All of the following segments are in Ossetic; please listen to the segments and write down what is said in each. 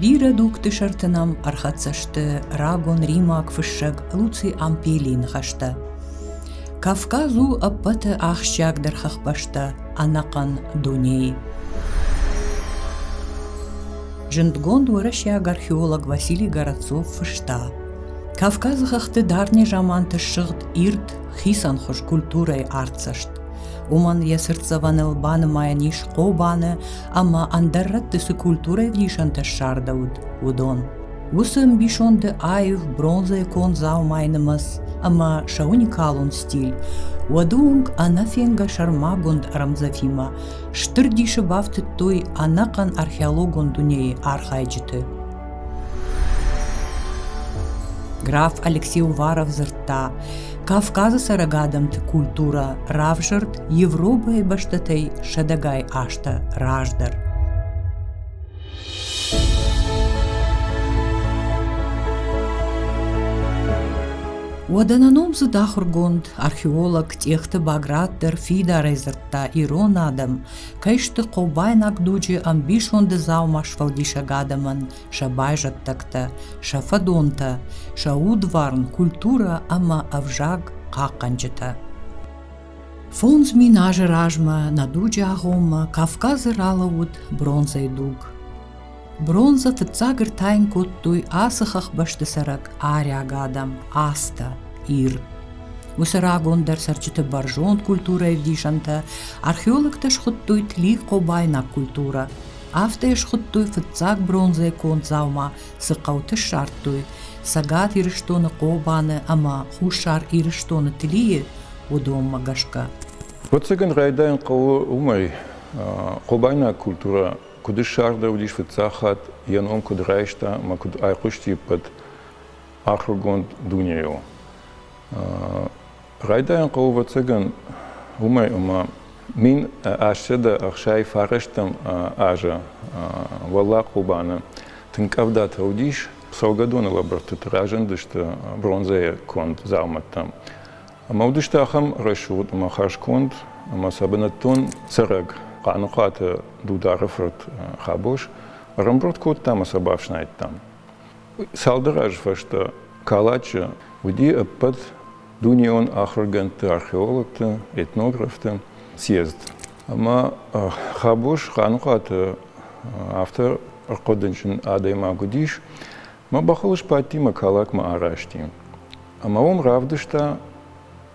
Бирӕ дугты сӕрты нӕм ӕрхӕццӕ сты рагон римаг фыссӕг Луций Ампелийы ныхӕстӕ. Кавказ у ӕппӕты ахсджиагдӕр хӕхбӕстӕ ӕнӕхъӕн дунейы. Зындгонд уӕрӕсейаг археолог Василий Городцов фыста: Кавказы хӕхты дард незаманты ссыгъд ирд хицӕнхуыз культурӕйы артдзӕст. Уымӕн йӕ цыртдзӕвӕныл банымайӕн ис Хъобаны ӕмӕ ӕндӕр рӕтты цы культурӕйы ӕвдисӕнтӕ ссардӕуыд, уыдон. Уыцы ӕмбисонды аив бронзӕйы конд дзаумайы нымӕц ӕмӕ сӕ уникалон стиль уӕды онг ӕнӕфенгӕ сӕрмагонд ӕрмдзӕфимӕ стыр дисы бафтыдтой ӕнӕхъӕн археологон дунейы архайджыты. Граф Алексей Уваров дзырдта, Кавказы цӕрӕг адӕмты культурӕ равзӕрд Европӕйы бӕстӕтӕй сӕдӕгай азтӕ раздӕр. Уӕдӕ нӕ номдзыд ахуыргонд, археолог Тъехты Баграт дӕр фидарӕй дзырдта ирон адӕм кӕй сты хъобайнаг дуджы ӕмбисонды дзаума сфӕлдисӕг адӕмӕн сӕ байзӕддӕгтӕ, сӕ фӕдонтӕ, сӕ удварн, культурӕ ӕмӕ ӕвзаг хъахъхъӕнджытӕ. 5000 азы размӕ нӕ дуджы агъоммӕ Кавказы ралӕууыд бронзӕйы дуг. Бронзӕ фыццаг ӕртайын кодтой ацы хӕхбӕсты цӕрӕг ариаг адӕм, астӕ, ир. Уыцы рагондӕр цӕрджыты бӕрзонд культурӕйы ӕвдисӕнтӕ археологтӕ схуыдтой тлих-хъобайнаг культурӕ. Афтӕ йӕ схуыдтой фыццаг бронзӕйы конд дзаума цы хъӕуты ссардтой, Цӕгат Ирыстоны Хъобаны ӕмӕ Хуссар Ирыстоны Тлийы, уыдонмӕ гӕсгӕ. Ӕвӕццӕгӕн райдайын хъӕуы уымӕй, хъобайнаг культурӕ куыд ссардӕуыдис фыццаг хатт, йӕ ном куыд райста ӕмӕ куыд айхъуысти ӕппӕт ахуыргонд дунейыл. Райдайын хъӕуы, ӕвӕццӕгӕн, уымӕй, ӕмӕ 1869 азы Уӕллаг Хъобаны тынг къӕвдатӕ уыдис, цӕугӕдоны лӕбырдтыты разындысты бронзӕйы конд дзаумӕттӕ. Ӕмӕ уыдысты ахӕм рӕсугъд ӕмӕ хӕрзконд, ӕмӕ сӕ бынӕттон цӕрӕг Хъаныхъуаты Дудары фырт Хабос ӕрӕмбырд кодта ӕмӕ сӕ бафснайдта. Цалдӕр азы фӕстӕ Калачы уыди ӕппӕт дунеон ахуыргӕндты, археологты, этнографты съезд. Ӕмӕ Хабос Хъаныхъуаты афтӕ ӕрхъуыдыджын адӕймаг уыдис, мӕ бӕхыл сбадти мӕ Калакмӕ арасти. Ӕмӕ уым равдыста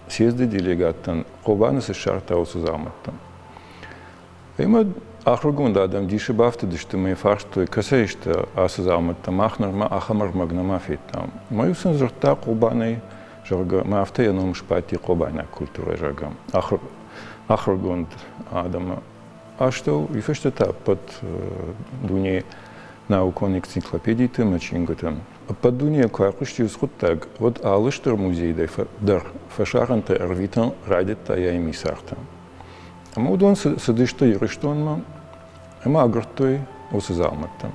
съезды делегаттӕн Хъобаны цы ссардта, уыцы дзаумӕттӕ. Ӕмӕ ахуыргонд адӕм дисы бафтыдысты мӕ фарстой, кӕцӕй сты ацы дзаумӕттӕ, мах нырма ахӕм ӕрмӕг нӕма федтам. Мӕ-иу сын дзырдта Хъобанӕй, зӕгъгӕ, мӕ афтӕ йӕ ном сбадти хъобайнаг культурӕ, зӕгъгӕ, ахуыргонд адӕмы астӕу. Уый фӕстӕ та ӕппӕт дунейы наукон энциклопедиты ӕмӕ чингуыты. Ӕппӕт дунейӕ куы айхъуысти уыцы хъуыддаг, уӕд алы стыр музей дӕр фӕсарӕнтӕ ӕрвитын райдыдта йӕ эмиссартӕ. Ӕмӕ уыдон цыдысты Ирыстонмӕ ӕмӕ агуырдтой уыцы дзаумӕттӕ.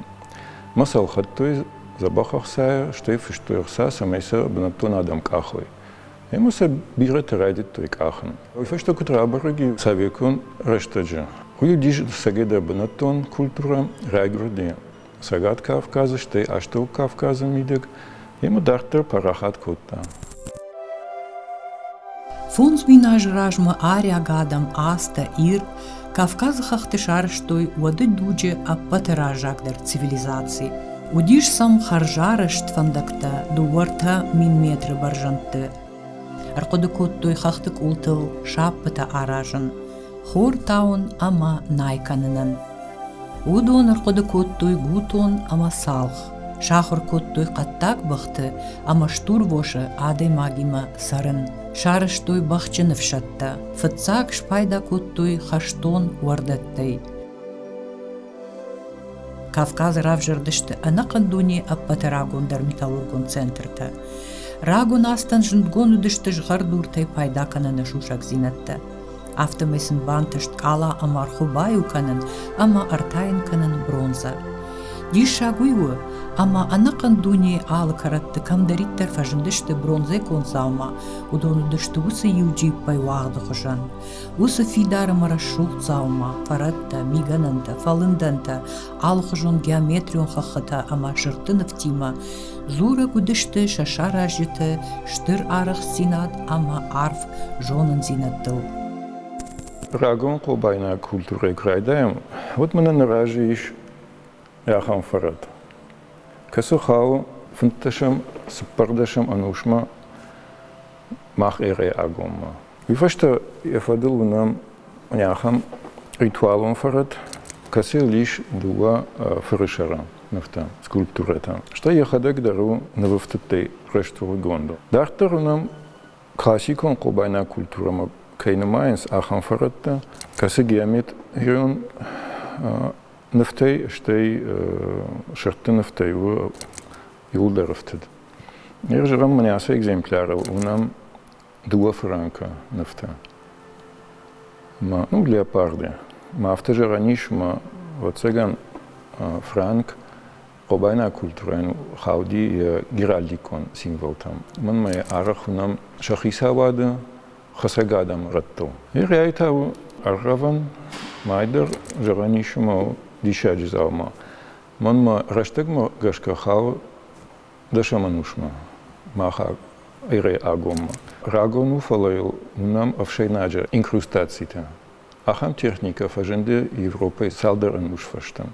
Ӕмӕ сӕ ӕлхӕдтой дзӕбӕх ӕхцайӕ, стӕй фыстой ӕхца, цӕмӕй сӕ бынӕттон адӕм къахой. Ӕмӕ сӕ бирӕтӕ райдыдтой къахын. Уый фӕстӕ куыд рабӕрӕг и советон рӕстӕджы, уый уыдис ӕцӕгӕйдӕр бынӕттон культурӕ, райгуырди Цӕгат Кавказы, стӕй Астӕук Кавказы мидӕг, ӕмӕ дарддӕр парахат кодта. 5000 азы размӕ ариаг адӕм Астӕ, Ир, Кавказы хӕхты сарӕзтой уӕды дуджы ӕппӕты раззагдӕр цивилизаци. Уыдис сӕм хӕрзарӕзт фӕндӕгтӕ дыууӕртӕ мин метры бӕрзӕндты. Ӕрхъуыды кодтой хӕхты къултыл саппытӕ аразын, хор тауын ӕмӕ най кӕнынӕн. Уыдон ӕрхъуыды кодтой гутон ӕмӕ цалх, сахуыр кодтой хъӕддаг бӕхты ӕмӕ стурвосы адӕймагимӕ цӕрын, сарӕзтой бӕхджын ӕфсӕдтӕ, фыццаг спайда кодтой хӕстон уӕрдӕттӕй. Кавказы равзӕрдысты ӕнӕхъӕн дуне ӕппӕты рагондӕр металлургон центртӕ. Рагон азтӕн зындгонд уыдысты згъӕрдуртӕй пайда кӕныны сусӕгдзинӕдтӕ. Афтӕмӕй сын бантыст къала ӕмӕ ӕрхуы баиу кӕнын ӕмӕ ӕртайын кӕнын бронзӕ. Диссаг уый у, ӕмӕ ӕнӕхъӕн дунейы алы кӕрӕтты кӕмдӕриддӕр фӕзындысты бронзӕйы конд дзаума, уыдон уыдысты уыцы иу джиппӕй уагъды хуызӕн. Уыцы фидар ӕмӕ рӕсугъд дзаума, фӕрӕттӕ, мигӕнӕнтӕ, фӕлындӕнтӕ, алыхуызон геометрион хӕххытӕ ӕмӕ сырдты нывтимӕ дзурӕг уыдысты сӕ саразджыты стыр арӕхстдзинад ӕмӕ арф зонындзинӕдтыл. Рагон хъобайнаг культурӕйы куы райдайӕм, уӕд мӕнӕн нӕ разы ис ахӕм фӕрӕт, кӕцы хауы XV-XIV ӕнусмӕ мах эрӕйы агъоммӕ. Уый фӕстӕ йӕ фӕдыл уынӕм ахӕм ритуалон фӕрӕт, кӕцыйыл ис дыууӕ фырысӕры нывтӕ, скульптурӕтӕ. Стӕй йӕхӕдӕг дӕр у нывӕфтыдтӕй рӕстуыргонд. Дарддӕр уынӕм классикон хъобайнаг культурӕмӕ кӕй нымайынц, ахӕм фӕрӕттӕ, кӕцы геометрион нывтӕй, стӕй сырдты нывтӕй у иуылдӕр ӕфтыд. Ныр зӕгъӕм, мӕнӕ ацы экземплярыл уынӕм дыууӕ фыранкы нывтӕ. Ма, ну, леопарды. Ма афтӕ зӕгъӕн ис, ма, ӕвӕццӕгӕн, франк хъобайнаг культурӕйӕн хауди йӕ геральдикон символтӕм. Мӕнмӕ арӕх уынӕм сӕ хицауады хӕцӕг адӕмы рӕттыл. Ирӕй та у ӕргъӕвӕн, мӕйдӕр зӕгъӕн ис ӕмӕ у диссаджы дзаума. Мӕнмӕ рӕстӕгмӕ гӕсгӕ хауы дӕсӕм ӕнусмӕ мах эрӕйы агъоммӕ. Рагон у, фӕлӕ йыл уынӕм ӕфсӕйнаджы инкрустацитӕ. Ахӕм техникӕ фӕзынди Европӕйы цалдӕр ӕнус фӕстӕ,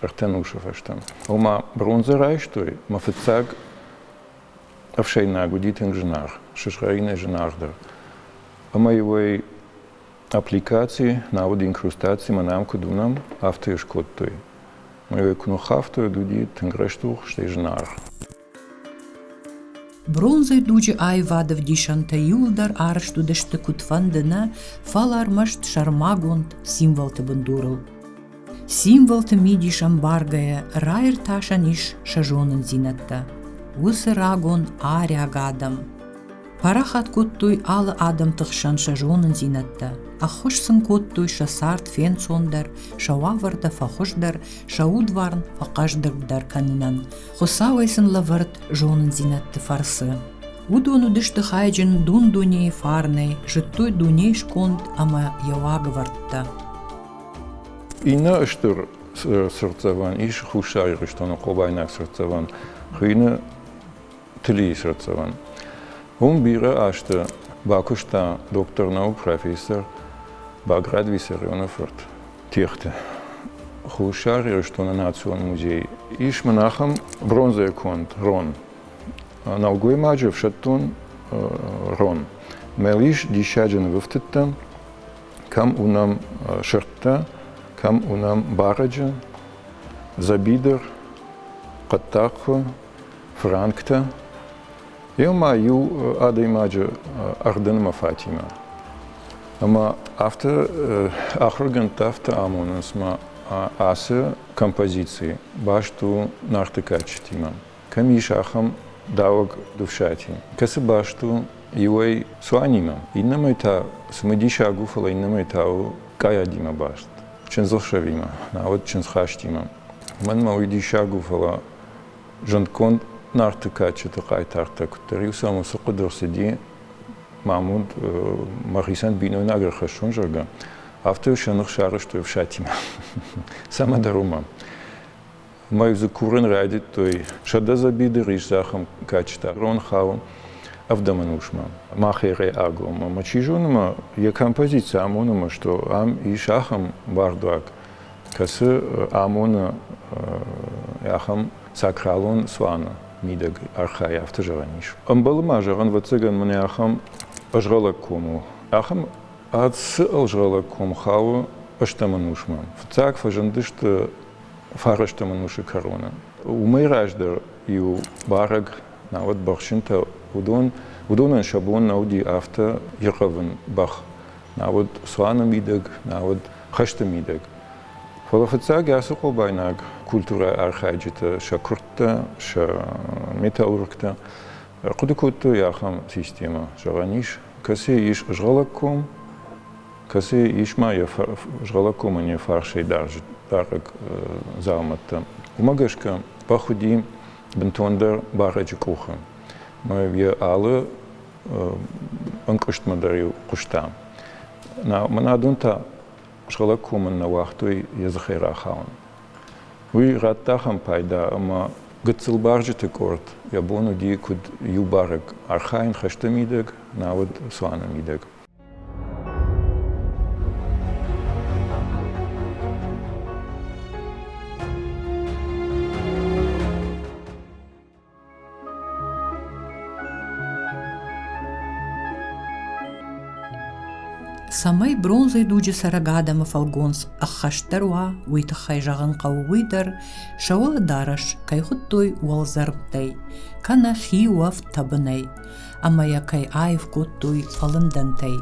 ӕртӕ ӕнусы фӕстӕ. Ома бронзӕ райстой, мӕ фыццаг ӕфсӕйнаг уыди тынг зынаргъ, сызгъӕринӕй зынаргъдӕр. Ӕмӕ-иу ӕй аппликаци, науӕд инкрустаци мӕнӕ ам куыд уынӕм, афтӕ йӕ скодтой. Мӕ куы ныххафтой, уӕд уыди тынг рӕсугъд, стӕй зынаргъ. Бронзӕйы дуджы аивады ӕвдисӕнтӕ иуылдӕр арӕзт уыдысты куыдфӕнды нӕ, фӕлӕ ӕрмӕст сӕрмагонд символты бындурыл. Символты мидис ӕмбаргӕйӕ раиртасӕн ис сӕ зонындзинӕдтӕ. Уыцы рагон ариаг адӕм парахат кодтой алы адӕмты хсӕн сӕ зонындзинӕдтӕ, ӕххуыс сын кодтой сӕ цард фенцондӕр, сӕ уавӕртӕ фӕхуыздӕр, сӕ удварн фӕхъӕздыгдӕр кӕнынӕн, Хуыцауӕй сын лӕвӕрд зонындзинӕдты фӕрцы. Уыдон уыдысты хайджын дун-дунейы фарнӕй, зыдтой дунейы сконд ӕмӕ йӕ уагӕвӕрдтӕ. Иннӕ стыр цыртдзӕвӕн ис Хуссар Ирыстоны Хъобайнаг цыртдзӕвӕн, хуыйны Тылийы цыртдзӕвӕн. Уым бирӕ азты бакуыста доктор наук, профессор Баграт Виссарионы фырт Техты. Хуссар Ирыстоны национ музей ис мын ахӕм бронзӕйы конд рон. Нӕлгоймаджы ӕфсӕддон рон. Мӕл ис диссаджы нывӕфтыдтӕ, кӕм уынӕм сырдтӕ, кӕм уынӕм барӕджы, дзӕбидыр, хъӕддаг хуы, франктӕ. Еу иу адӕймаджы ӕрдынмӕ Фатимӕ. Ӕмӕ афтӕ ахуыргӕндтӕ афтӕ амонынц, ма ацы композици баст у Нарты кадджытимӕ. Кӕм ис ахӕм дауӕг Дувсати, кӕцы баст у иуӕй цуанимӕ, иннӕмӕй та цымыдисаг у, фӕлӕ иннӕмӕй та у къайадимӕ баст, чындзӕхсӕвимӕ, науӕд чындзхастимӕ. Мӕнмӕ уый диссаг у, фӕлӕ зындгонд Нарты кадджыты хъайтартӕ куыддӕр-иу сӕм уыцы хъуыды ӕрцыди, Мамуд мӕхицӕн бинойнаг ӕрхӕссон, зӕгъгӕ, афтӕ сӕ ных сарӕзтой ӕфсатимӕ. Цӕмӕдӕр уымӕ. Мӕ дзы курын райдыдтой 100 дзӕбидыр ис ахӕм кадджытӕ рон хауы ӕвдӕм ӕнусмӕ. Махерӕй агоммӕ. Мӕ чи зоны ма йӕ композици амоны мӕ, что ам ис ахӕм бардуаг, кӕцы амоны ахӕм сакралон цуаны мидӕг архайы, афтӕ зӕгъӕн ис. Ӕмбӕлы ма зӕгъӕн, ӕвӕццӕгӕн, мӕнӕ ахӕм ӕзгъӕлӕг ком у. Ахӕм ацы ӕзгъӕлӕг ком хауы ӕстӕм ӕнусмӕ. Фыццаг фӕзындысты фарӕстӕм ӕнусы кӕроны. Уымӕй раздӕр иу барӕг, науӕд бӕхджынтӕ, уыдон, уыдонӕн сӕ бон нӕ уыди афтӕ иргъӕвын бӕх, науӕд цуаны мидӕг, науӕд хӕсты мидӕг. Фӕлӕ фыццаг ацы хъобайнаг культурӕйы архайджытӕ сӕ куырдтӕ, сӕ металлургтӕ ӕрхъуыды кодтой ахӕм системӕ, зӕгъӕн ис, кӕцыйы ис згъӕлӕг ком, кӕцыйы ис ма йӕ згъӕлӕг комӕн йӕ фарсӕй дарӕг дзаумӕттӕ. Уымӕ гӕсгӕ бӕх уыди бынтондӕр барӕджы къухы. Мӕ йӕ алы ӕнкъуыстмӕ дӕр-иу хъуыста. Мӕн адон та схӕлӕг комӕн нӕ уагътой йӕ дзыхӕй рахауын. Уый радта ахӕм пайда, ӕмӕ гыццыл барджыты къорд йӕ бон уыди куыд иу барӕг архайын хӕсты мидӕг, науӕд цуаны мидӕг. Цӕмӕй бронзӕйы дуджы цӕрӕг адӕмы фӕлгонц ӕххӕстдӕр уа, уый тыххӕй зӕгъын хъӕуы уый дӕр, сӕ уӕлӕдарӕс кӕй хуыдтой уӕлдзӕрмттӕй, кӕнӕ хи уӕфт тӕбынӕй, ӕмӕ йӕ кӕй аив кодтой фӕлындӕнтӕй.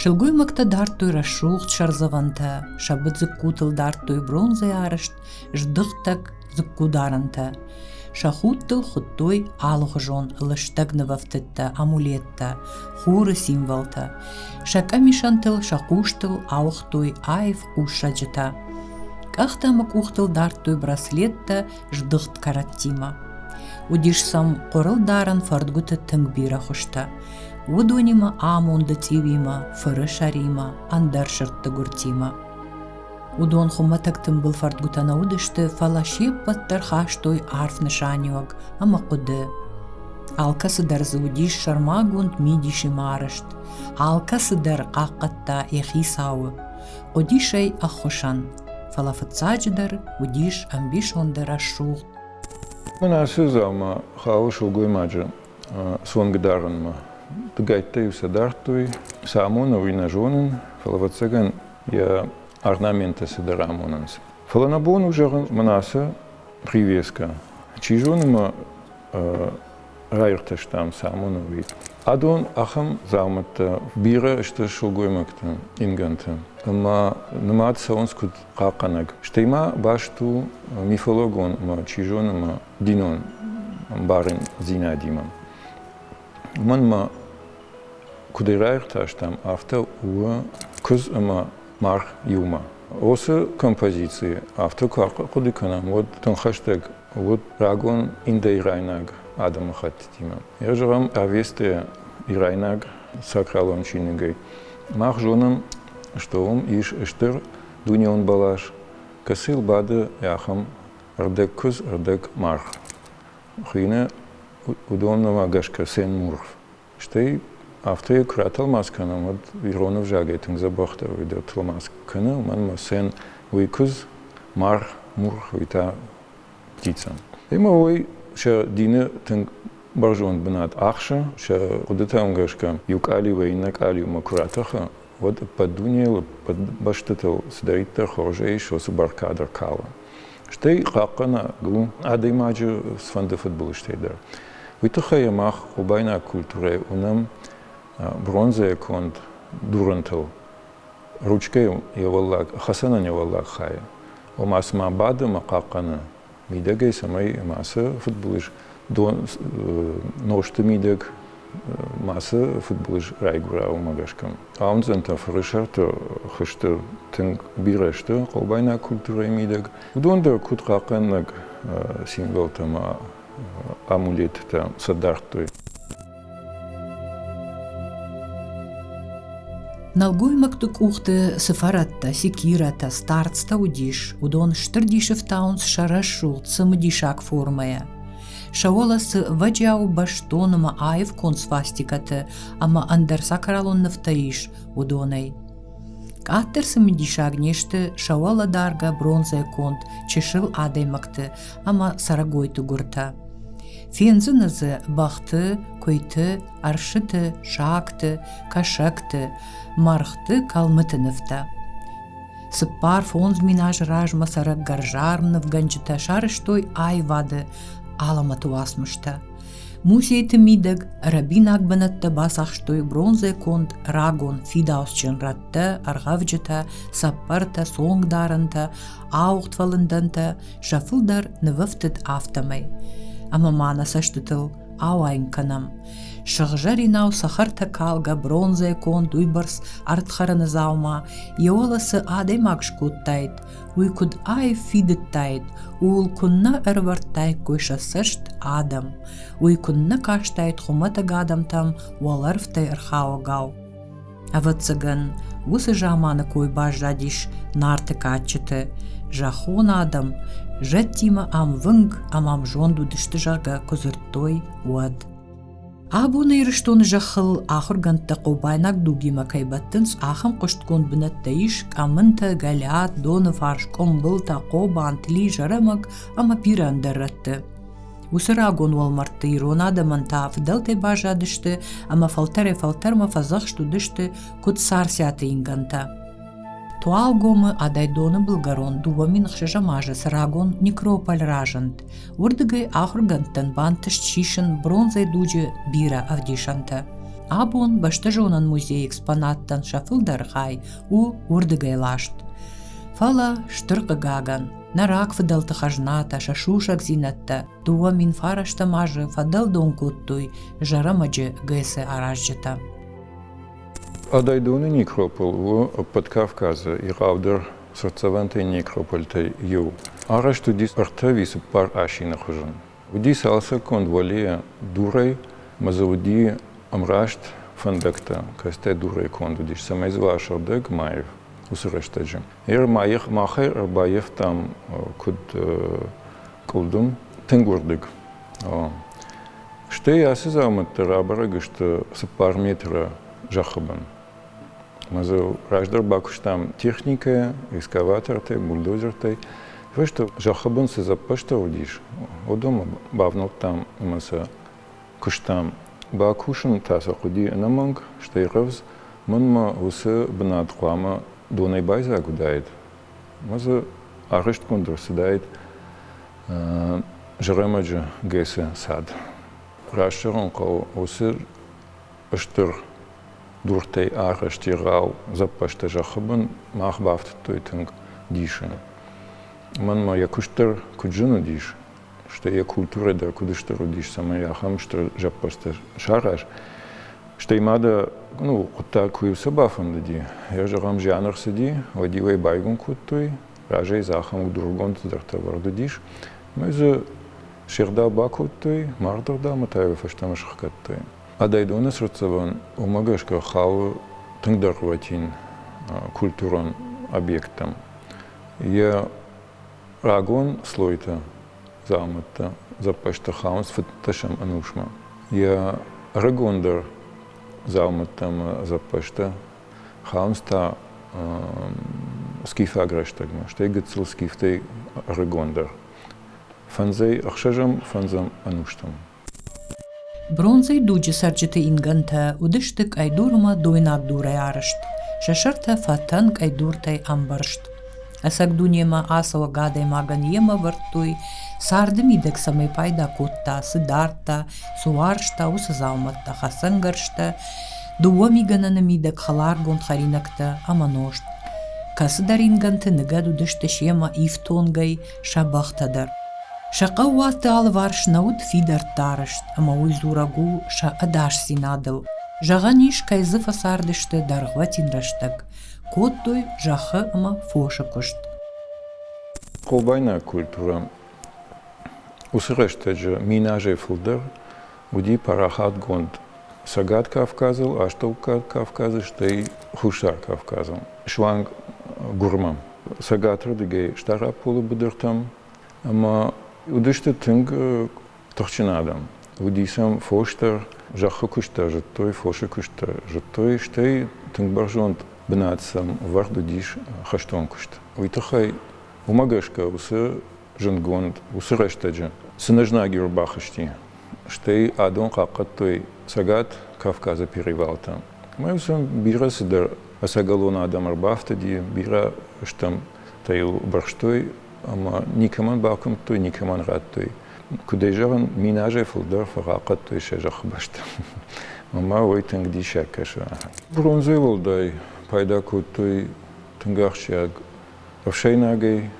Сылгоймӕгтӕ дардтой рӕсугъд сӕрдзӕвӕнтӕ, сӕ быдзыккутыл дардтой бронзӕйӕ арӕзт здыхтӕг дзыккударӕнтӕ. Сӕ худтыл хуыдтой алыхуызон лыстӕг нывӕфтыдтӕ, амулеттӕ, хуры символтӕ. Сӕ къӕмисӕнтыл, сӕ хъустыл ауыгътой аив хъуссӕджытӕ. Къӕхтӕ ӕмӕ къухтыл дардтой браслеттӕ здыхт кӕрӕттимӕ. Уыдис сӕм хъуырылдарӕн фӕрдгуыты тынг бирӕ хуызтӕ. Уыдонимӕ амонды цъиуимӕ, фыры сӕримӕ, ӕндӕр сырдты гуыртимӕ. Уыдон хуымӕтӕг тымбыл фӕрдгуытӕ нӕ уыдысты, фӕлӕ се ппӕт дӕр хастой арф нысаниуӕг ӕмӕ хъуыды. Алкӕцы дӕр дзы уыдис сӕрмагонд мидисимӕ арӕзт, алкӕцы дӕр хъахъхъӕдта йӕ хицауы, хъуыдис ӕй ӕххуысӕн, фӕлӕ фыццаджыдӕр уыдис ӕмбисонды рӕсугъд. Мӕн ацы дзаума хауы сылгоймаджы цонг дарынмӕ. Дыгӕйттӕ-иу сӕ дардтой, цы амоны, уый нӕ зонын, фӕлӕ, ӕвӕццӕгӕн, йӕ орнаменттӕ цыдӕр амонынц. Фӕлӕ нӕ бон у зӕгъын, мӕн ацы привеска, чи зоны мӕ раиртӕстам, цы амоны, уый. Адон ахӕм дзаумӕттӕ бирӕ сты сылгоймӕгты ингӕнты ӕмӕ нымад цӕуынц куыд хъахъхъӕнӕг. Стӕй ма баст у мифологон ӕмӕ, чи зоны, ӕмӕ динон ӕмбарындзинадимӕ. Уымӕн ма куыд ӕй раиртӕстам, афтӕ у куыдз ӕмӕ маргъ иумӕ. Уыцы композици афтӕ куы ахъуыды кӕнӕм, уӕд тынг хӕстӕг уыд рагон индоирайнаг адӕмыхӕттытимӕ. Йӕ зӕгъӕм, Авестӕ ирайнаг сакралон чиныгӕй. Мах зонӕм, что уым ис стыр дунеон бӕлас, кӕцыйыл бады ахӕм ӕрдӕг куыдз, ӕрдӕг маргъ. Хуыйны уыдонмӕ гӕсгӕ Сен-Мургъ. Стӕй афтӕ куы ратӕлмац кӕнӕм, уӕд ирон ӕвзагӕй тынг дзӕбӕхдӕр уый дӕр тӕлмац кӕны, уымӕн ӕмӕ сен уый куыдз, маргъ, мургъ, уый та птица. Ӕмӕ уый сӕ дины тынг бӕрзонд бынат ахсы, сӕ хъуыдытӕм гӕсгӕ иу къалиуӕй иннӕ къалиумӕ куы ратӕхы, уӕд ӕппӕт дунейыл, ӕппӕт бӕстӕтыл цыдӕриддӕр хорзӕй ис, уыцы бӕркад ӕркалы. Стӕй хъахъхъӕнӕг у адӕймаджы цыфӕнды фыдбылызтӕй дӕр. Уый тыххӕй мах хъобайнаг культурӕйы уынӕм бронзӕйӕ конд дурынтыл ручкӕйы йӕ уӕллаг, хӕцӕнӕн йӕ уӕллаг хайы. Ома цыма бады ӕмӕ хъахъхъӕны мидӕгӕй, цӕмӕй мацы фыдбылыз дон нозты мидӕг мацы фыдбылыз райгуыра, уымӕ гӕсгӕ. Ауындзӕнтӕ фырысӕрты хызты тынг бирӕ сты хъобайнаг культурӕйы мидӕг. Уыдон дӕр куыд хъахъхъӕнӕг символтӕ ӕмӕ амулеттӕ сӕ дардтой. Нӕлгоймӕгты къухты цы фӕрӕттӕ, секирӕтӕ, старцтӕ уыдис, уыдон стыр дисы фтауынц сӕ рӕсугъд, цымыдисаг формӕйӕ. Сӕ уӕлӕ цы ӕвӕджиауы бӕстон ӕмӕ аив конд свастикӕты ӕмӕ ӕндӕр сакралон нывтӕ ис, уыдонӕй. Къаддӕр цымыдисаг не сты сӕ уӕлӕдаргӕ бронзӕйӕ конд чысыл адӕймӕгты ӕмӕ цӕрӕгойты гуыртӕ. Фендзынӕ дзы бӕхты, куыйты, ӕрсыты, сагты, кӕсӕгты, мӕргъты, кӕлмыты нывтӕ. 4-5 мин азы размӕ цӕрӕг гӕрзарм нывгӕнджытӕ сарӕзтой аивады алӕмӕты уацмыстӕ. Музейты мидӕг рӕбинаг бынӕттӕ бацахстой бронзӕйӕ конд рагон фидауцджын рӕттӕ, ӕргъӕвджытӕ, цӕппӕртӕ, цонгдарӕнтӕ, ауыгъд фӕлындӕнтӕ, сӕ фылдӕр нывӕфтыд афтӕмӕй. Ӕмӕ ма нӕ цӕстытыл ауайын кӕнӕм. Сыгъзӕринау цӕхӕртӕ калгӕ бронзӕйӕ конд уыйбӕрц ӕрдхӕрӕны дзаума йӕ уӕлӕ цы адӕймаг скодтаид, уый куыд аив фидыдтаид, ууыл куыннӕ ӕрӕвӕрдтаиккой сӕ цӕст адӕм, уый куыннӕ кастаид хуымӕтӕг адӕмтӕм уӕлӕрвтӕй ӕрхауӕгау. Ӕвӕццӕгӕн, уыцы заманы кой баззадис Нарты кадджыты, зӕххон адӕм зӕдтимӕ ӕмвынг ӕмӕ ӕмзонд уыдысты, зӕгъгӕ, куы дзырдтой, уӕд. Абоны Ирыстоны зӕххыл ахуыргӕндтӕ хъобайнаг дугимӕ кӕй бӕттынц, ахӕм хъуыстгонд бынӕттӕ ис Къӕмынтӕ, Гӕлиат, Доныфарс, Къуымбылтӕ, Хъобан, Тли, Зӕрӕмӕг ӕмӕ бирӕ ӕндӕр рӕтты. Уыцы рагон уӕлмӕрдты ирон адӕмӕн та фыдӕлтӕй баззадысты ӕмӕ фӕлтӕрӕй-фӕлтӕрмӕ фӕдзӕхст уыдысты куыд Царциаты ингӕнтӕ. Туалгомы Адайдоны былгӕрон 2006 азы цы рагон некрополь разынд, уырдыгӕй ахуыргӕндтӕн бантыст сисын бронзӕйы дуджы бирӕ ӕвдисӕнтӕ. Абон бӕстӕзонӕн музейы экспонаттӕн сӕ фылдӕр хай у уырдыгӕй ласт. Фӕлӕ, стыр хъыгагӕн, нӕ рагфыдӕлты хӕзнатӕ, сӕ сусӕгдзинӕдтӕ 2009 азы фӕдӕлдон кодтой Зӕрӕмӕджы ГЭС-ы аразджытӕ. Адайдоны некропол у ӕппӕт Кавказы егъаудӕр цыртдзӕвӕнтӕй некрополтӕй иу. Арӕзт уыди ӕртӕ ӕви цыппар асины хуызӕн. Уыди цалцӕггонд уӕлейӕ дурӕй ӕмӕ дзы уыди ӕмраст фӕндӕгтӕ, кӕцытӕ дурӕй конд уыдис, цӕмӕй дзы уа сыгъдӕг маив уыцы рӕстӕджы. Ер махӕй ӕрбаййӕфтам куыд къуылдым, тынг уырдыг. Стӕй ацы дзаумӕттӕ рабӕрӕг сты 4 метры зӕххы бын. Ӕмӕ дзы раздӕр бакуыстам техникӕйӕ, экскаватортӕй, бульдозертӕй. Фӕстӕ зӕххы бын цы дзӕппӕзтӕ уыдис, уыдонмӕ бавнӕлдтам ӕмӕ сӕ куыстам. Бакусын та сӕ хъуыди ӕнӕмӕнг, стӕй рӕвдз. Мӕнмӕ уыцы бынат хъуамӕ донӕй байдзаг уыдаид. Ӕмӕ дзы арӕзтгонд ӕрцыдаид Зӕрӕмӕджы ГЭС-ы цад. Раст зӕгъын хъӕуы, уыцы стыр дуртӕй арӕзт егъау дзӕппӕзтӕ зӕххы бын мах бафтыдтой тынг дисы. Мӕнмӕ йӕ куыст дӕр куыд зын уыдис, стӕй йӕ культурӕ дӕр куыд стыр уыдис, цӕмӕй ахӕм стыр зӕппӕзтӕ сараз. Стӕй ма дӕ ну, хъуыддаг куы-иу сӕ бафӕндыди, йӕ зӕгъӕм, зиан ӕрцыди, уӕд-иу ӕй байгом кодтой, разӕй дзы ахӕм дургонд цыдӕртӕ ӕвӕрд уыдис, ӕмӕ дзы се гъдау бакодтой, марды ӕгъдаумӕ та йӕ фӕстӕмӕ сыхгӕдтой. Адайдоны цыртдзӕвӕн уымӕ гӕсгӕ хауы тынг дӕргъвӕтин культурон объекттӕм. Йӕ рагон слойтӕ, дзаумӕттӕ, дзӕппӕзтӕ хауынц фыддӕсӕм ӕнусмӕ. Йӕ ӕрыгондӕр дзаумӕттӕ ӕмӕ дзӕппӕзтӕ хауынц та скифаг рӕстӕгмӕ, стӕй гыццыл скифтӕй ӕрыгондӕр. Фӕндзӕй ӕхсӕзӕм, фӕндзӕм ӕнустӕм. Бронзӕйы дуджы цӕрджыты ингӕнтӕ уыдысты къӕйдурмӕ дойнаг дурӕй арӕзт, сӕ сӕртӕ фӕтӕн къӕйдуртӕй ӕмбӕрзт. Ӕцӕг дунемӕ ацӕуӕг адӕймагӕн йемӕ ӕвӕрдтой, царды мидӕг цӕмӕй пайда кодта, цы дардта, цы уарзта, уыцы дзаумӕттӕ, хӕцӕнгӕрзтӕ, дыууӕ мигӕнӕны мидӕг хӕларгонд хӕринӕгтӕ ӕмӕ нозт. Кӕцыдӕр ингӕнты ныгӕд уыдысты семӕ ифтонгӕй сӕ бӕхтӕ дӕр. Сӕ хъӕууӕтты алыварс нӕ уыд фидӕрттӕ арӕзт, ӕмӕ уый дзурӕг у сӕ ӕдасдзинадыл. Зӕгъӕн ис, кӕй дзы фӕцардысты дӕргъвӕтин рӕстӕг, кодтой зӕххы ӕмӕ фосы куыст. Хъобайнаг культурӕ уыцы рӕстӕджы мин азӕй фылдӕр уыди парахатгонд Цӕгат Кавказыл, Астӕуккаг Кавказы, стӕй Хуссар Кавказыл, суанг Гурмӕ. Цӕгатырдыгӕй Стъараполы быдыртӕм ӕмӕ уыдысты тынг тыхджын адӕм. Уыди сӕм фос дӕр, зӕххы куыст дӕр зыдтой, фосы куыст дӕр зыдтой, стӕй тынг бӕрзонд бынат сӕм ӕвӕрд уыдис хӕстон куыст. Уый тыххӕй уымӕ гӕсгӕ уыцы зындгонд уыцы рӕстӕджы цы нӕ знаг-иу ӕрбахызти, стӕй адон хъахъхъӕдтой Цӕгат Кавказы перевалтӕ. Ӕмӕ сӕм бирӕ цыдӕр ӕцӕгӕлон адӕм ӕрбафтыди, бирӕ стӕмтӕ-иу бырстой ӕмӕ никӕмӕн бакуымдтой, никӕмӕн радтой. Куыд ӕй зӕгъын, мин азӕй фылдӕр фӕхъахъхъӕдтой сӕ зӕххы бӕстӕ. Ӕмӕ уый тынг диссаг кӕсы. Бронзӕй уӕлдай пайда кодтой тынг ахсджиаг ӕфсӕйнагӕй,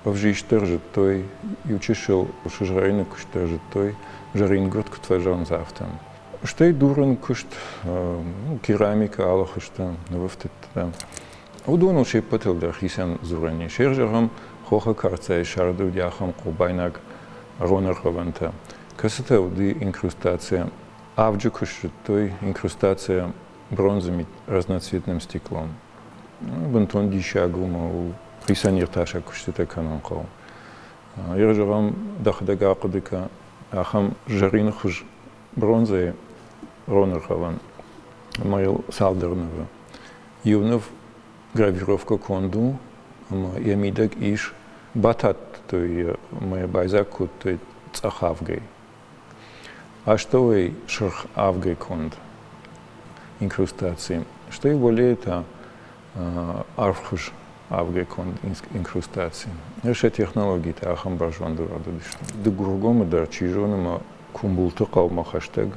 ӕвзист дӕр зыдтой, иу чысыл сызгъӕрины куыст дӕр зыдтой, зӕрингуырд куыд фӕзӕгъынц, афтӕ. Стӕй дурын куыст, керамикӕ, алы хуызтӕ, нывӕфтыдтытӕ. Уыдоныл се ппӕтыл дӕр хицӕн дзурӕн ис. Зӕгъӕм, хохы кӕрцӕй сӕрды уыди ахӕм хъобайнаг ронӕргъӕвӕнтӕ, кӕцытӕ уыди инкрустацийӕ. Авджы куыст зыдтой инкрустацийӕ бронзами разноцветным стеклом. Бынтон диссаг у ӕмӕ у хицӕн иртасӕг куыстытӕ кӕнын хъӕуы. Йӕ зӕгъӕм, дӕхӕдӕг ахъуыды кӕн, ахӕм зӕрины хуыз бронзӕйы ронӕргъӕвӕн ӕмӕ йыл цалдӕр нывы. Иу ныв гравировкӕ конд у ӕмӕ йӕ мидӕг ис батадтой йӕ ӕмӕ йӕ байдзаг кодтой цъӕх авгӕй. Астӕуӕй сырх авгӕй конд инкрустаци, стӕй уӕлейы та арфхуыз авгӕй конд инкрустаци. Сӕ технологитӕ ахӕм бӕрзонд уыдысты. Дыгургомы дӕр, чи зоны, ма Кумбулты хъӕумӕ хӕстӕг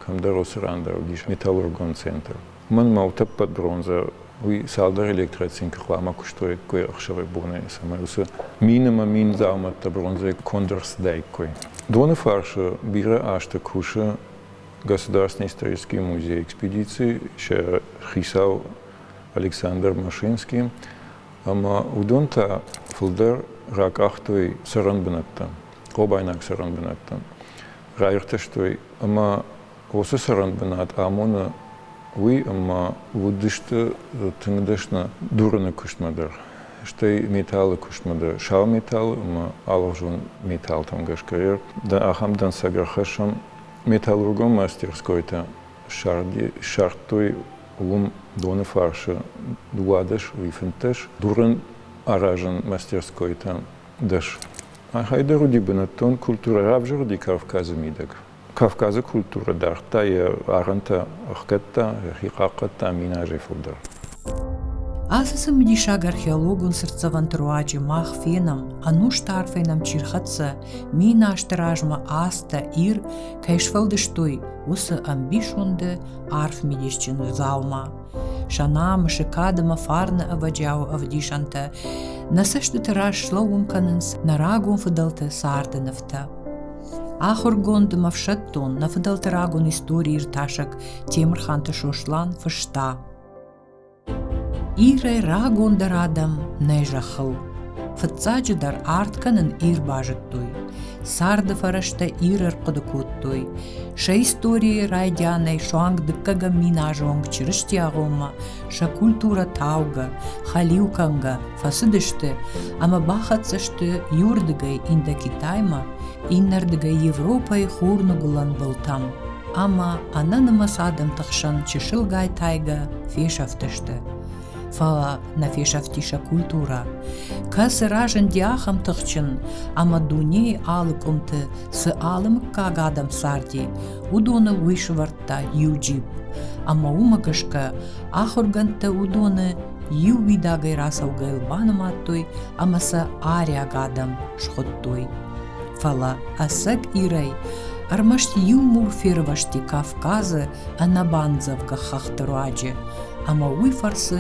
кӕмдӕр уыцы ран дӕр уыдис металлургон центр. Уымӕн ма утӕппӕт бронзӕ уый цалдӕр электроцинкы хъуамӕ куыстой ӕхсӕвӕй-бонӕй, цӕмӕй уыцы мин ӕмӕ мин дзаумӕттӕ бронзӕйы конд ӕрцыдаиккой. Доны фарсы бирӕ азты кусы Государственный исторический музей экспедици, сӕ хицау Александр Машинский, ӕмӕ уыдон та фылдӕр ракъахтой цӕрӕнбынӕттӕ, хъобайнаг цӕрӕнбынӕттӕ. Раиртӕстой ӕмӕ уыцы цӕрӕнбынат амоны уый, ӕмӕ уыдысты тынг дӕсны дурыны куыстмӕ дӕр, стӕй металлы куыстмӕ дӕр, сау металл ӕмӕ алыгъуызон металлтӕм гӕсгӕ. Ахӕм дӕнцӕг ӕрхӕссӕм металлургон мастерскойтӕ ссардтой уым доны фарсы 12 уый 15 дурын аразын мастерскойтӕ 10. Архайдӕр уыди бынӕттон культурӕ равзӕрди Кавказы мидӕг. Кавказы культурӕ дардта йӕ арӕнтӕ ӕхгӕдта, йӕхи хъахъхъӕдта мин азӕй фылдӕр. Ацы цымыдисаг археологон цыртдзӕвӕнты руаджы мах фенӕм, ӕнусты арфӕй нӕм чи рхӕццӕ, мин азты размӕ Астӕ, Ир кӕй сфӕлдыстой, уыцы ӕмбисонды арф мидисджын дзаума. Сӕ намысы, кад ӕмӕ фарны ӕвӕджиауы ӕвдисӕнтӕ нӕ цӕстыты раз слӕууын кӕнынц нӕ рагон фыдӕлты царды нывтӕ. Ахуыргонд ӕмӕ ӕфсӕддон, нӕ фыдӕлты рагон истори иртасӕг Темырханты Сослан фыста: Ирӕй рагондӕр адӕм нӕ зӕххыл. Фыццаджыдӕр арт кӕнын Ир базыдтой. Царды фӕрӕзтӕ Ир ӕрхъуыды кодтой. Сӕ историйы райдианӕй суанг дыккӕгӕм миназы онг Чырысти агъоммӕ сӕ культурӕ таугӕ, хӕлиу кӕнгӕ фӕцыдысты ӕмӕ бахӕццӕ сты иуырдыгӕй Индокитаймӕ, иннӕрдыгӕй Европӕйы хурныгуылӕн былтӕм ӕмӕ ӕнӕнымӕц адӕмты хсӕн чысылгай тайгӕ фесӕфтысты. Фӕлӕ нӕ фесӕфти сӕ культурӕ, кӕцы разынди ахӕм тыхджын, ӕмӕ дунейы алы къуымты цы алы мыггаг адӕм царди, уыдоныл уый сӕвӕрдта иу джип, ӕмӕ уымӕ гӕсгӕ ахуыргӕндтӕ уыдоны иу уидагӕй рацӕугӕйыл банымадтой ӕмӕ сӕ ариаг адӕм схуыдтой. Фӕлӕ ӕцӕг Ирӕй ӕрмӕст иу мур фервӕзти Кавказы ӕнӕбандзӕвгӕ хӕхты руаджы, ӕмӕ уый фӕрцы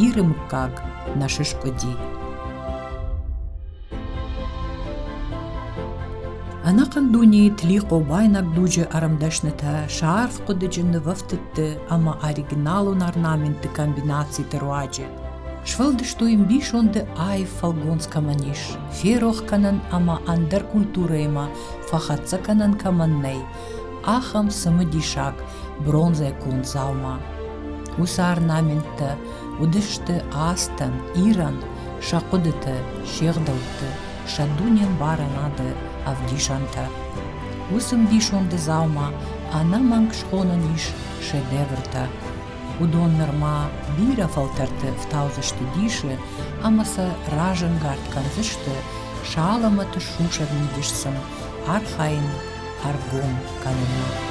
Иры мыггаг нӕ сыскъуыди. Ӕнӕхъӕн дунейы тлихъобайнаг дуджы ӕрмдӕснытӕ сӕ арф хъуыдыджын нывӕфтыдты ӕмӕ оригиналон орнаментты комбинациты руаджы сфӕлдыстой ӕмбисонды аив фӕлгонц кӕмӕн ис, ферох кӕнӕн ӕмӕ ӕндӕр культурӕимӕ фӕхӕццӕ кӕнӕн кӕмӕн нӕй, ахӕм цымыдисаг бронзӕйы конд дзаума. Уыцы орнаменттӕ уыдысты азтӕн, Ирӕн сӕ хъуыдыты, се гъдӕутты, сӕ дунембарӕнады ӕвдисӕнтӕ. Уыцы ӕмбисонды дзаума ӕнӕмӕнг схонӕн ис шедевртӕ. Уыдон нырма бирӕ фӕлтӕрты ӕфтаудзысты дисы ӕмӕ сӕ разӕнгард кӕндзысты сӕ алӕмӕты сусӕг мидис сын архайын ӕргом кӕнынмӕ.